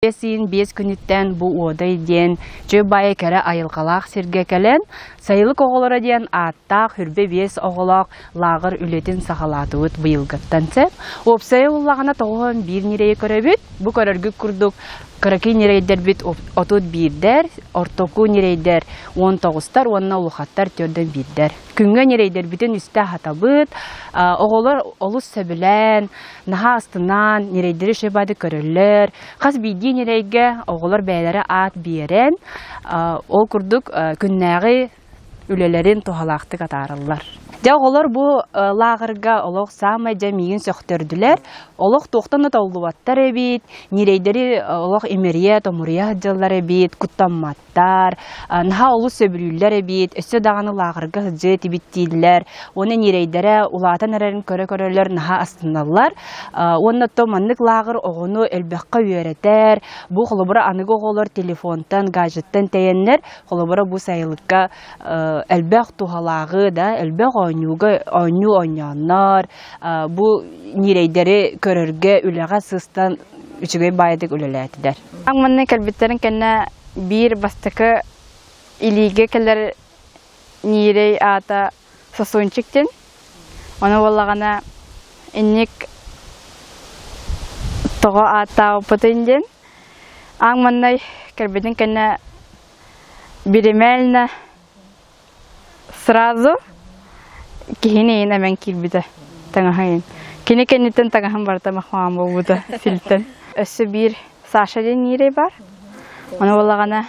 Биэс ыйын биэс күнүттэн бу Уодай диэн чөл баайа кэрэ айылҕалаах сиргэ кэлэн, Сайылык оҕолоро диэн ааттаах хүрбэ биэс оҕолоох лааҕыр үлэтин саҕалаатыбыт быйылгыттан сөп. Уопсайа буллаҕына 91 ньирэйи көрөбүт. Бу көрөргүт курдук кыракый ньирэйдэрбит 31-дэр, ортоку ньирэйдэр 19-тар уонна улахаттар 41-дэр. Күҥҥэ ньирэйдэрбитин үстэ аһатабыт. Оҕолор олус сөбүлээн, наһаа астынан, ньирэйдэри үчүгэй көрөллөр. Хас биирдии ньирэйгэ оҕолор бэйэлэрэ аат биэрэн, ол курдук күннээҕи үлэлэрин туһалаахтык атаараллар. Дьэ оҕолор бу лааҕырга олох саамай дьэ миигин сөхтөрдүлэр. Олох туохтан да толлубаттар эбит, ньирэйдэри олох имэрийэ, томуруйа сылдьаллар эбит, куттаммат. Наһаа олус сөбүлүүллэр эбит, өссө даҕаны лааҕырга сылдьыа этибит дииллэр. Уонна ньирэйдэрэ улаатан эрэрин көрө-көрөлөр наһаа астыналлар. Уонна то маннык лааҕыр оҕону элбэххэ үөрэтэр. Бу холобура аныгы оҕолор телефонтан, гаджеттан тэйэннэр, холобура бу сайылыкка элбэх туһалааҕы да, элбэх оонньууга оонньуу оонньооннор, бу ньирэйдэри көрөргө үлэҕэ сыстан үчүгэй баайдык үлэлээтилэр. Манна кэлбиттэрин кэннэ биир бастакы илиигэ кэлэр ньиирэй аата Сосунчик диэн. Ону буоллаҕына инник тоҕо ааттаабыппытын диэн аан маҥнай кэлбитин кэннэ биримээлинэ Сразу киһини иин эмэн киирбитэ таҥаһа иин. Кини кэнниттэн таҥаһым барыта махмаан буолбута силтэн. Өссө биир Саша диэн ньиирэй баар. Ону буоллаҕына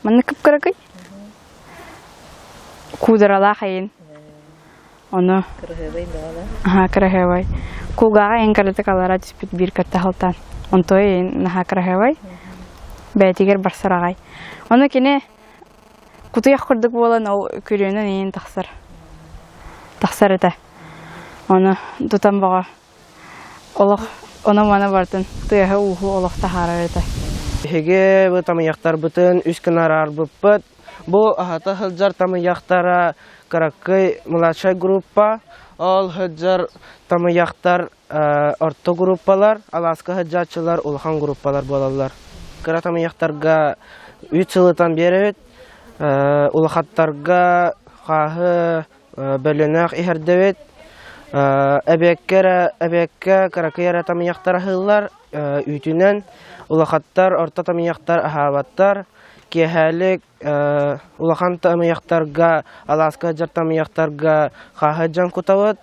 маннык кып-кыракый куударалаах эйин. Ону Кыраһыабай бөҕө аһаа кыраһыабай. Кулгааҕа эйин кыратык аллара түспүт биир кытта халтаан. Онтуой эйин наһаа кыраһыабай. Бэйэтигэр барсар аҕай. Ону кини Кутуйах курдук буолан ол күрүөнэн иин тахсар тахсар этэ. Ону тутан бөҕө олох ону-маны барытын тыаһы-ууһу олох таһаарар этэ. Биһиги бу тамыйахтарбытын үс гына араарбыппыт. Бу аһата сылдьар тамыйахтара кыракый младшай группа, ол сылдьар тамыйахтар орто группалар, алааска сылдьааччылар улахан группалар буолаллар. Кыра тамыйахтарга үт сылытан биэрэбит, улахаттарга хааһы бөлөнөх иһэрдэбит, эбиэккэ эрэ эбиэккэ кыракый эрэ тамыйахтар аһыыллар, үүтүнэн улахаттар, орто тамыйахтар аһаабаттар, киэһээлик улахан тамыйахтарга, алааска сылдьар тамыйахтарга хааһы дьон кутабыт,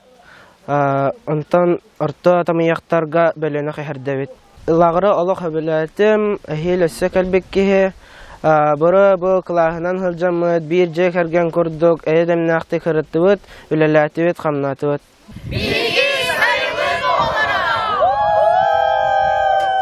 онтон орто тамыйахтарга бөлөнөх иһэрдэбит. Лааҕыры олох сөбүлээтим, эһиил өссө кэлбит киһи бары бу кылааһынан сылдьаммыт, биир дьиэ кэргэн курдук эйэ дэмнээхтик сырыттыбыт, үлэлээтибит, хамнаатыбыт.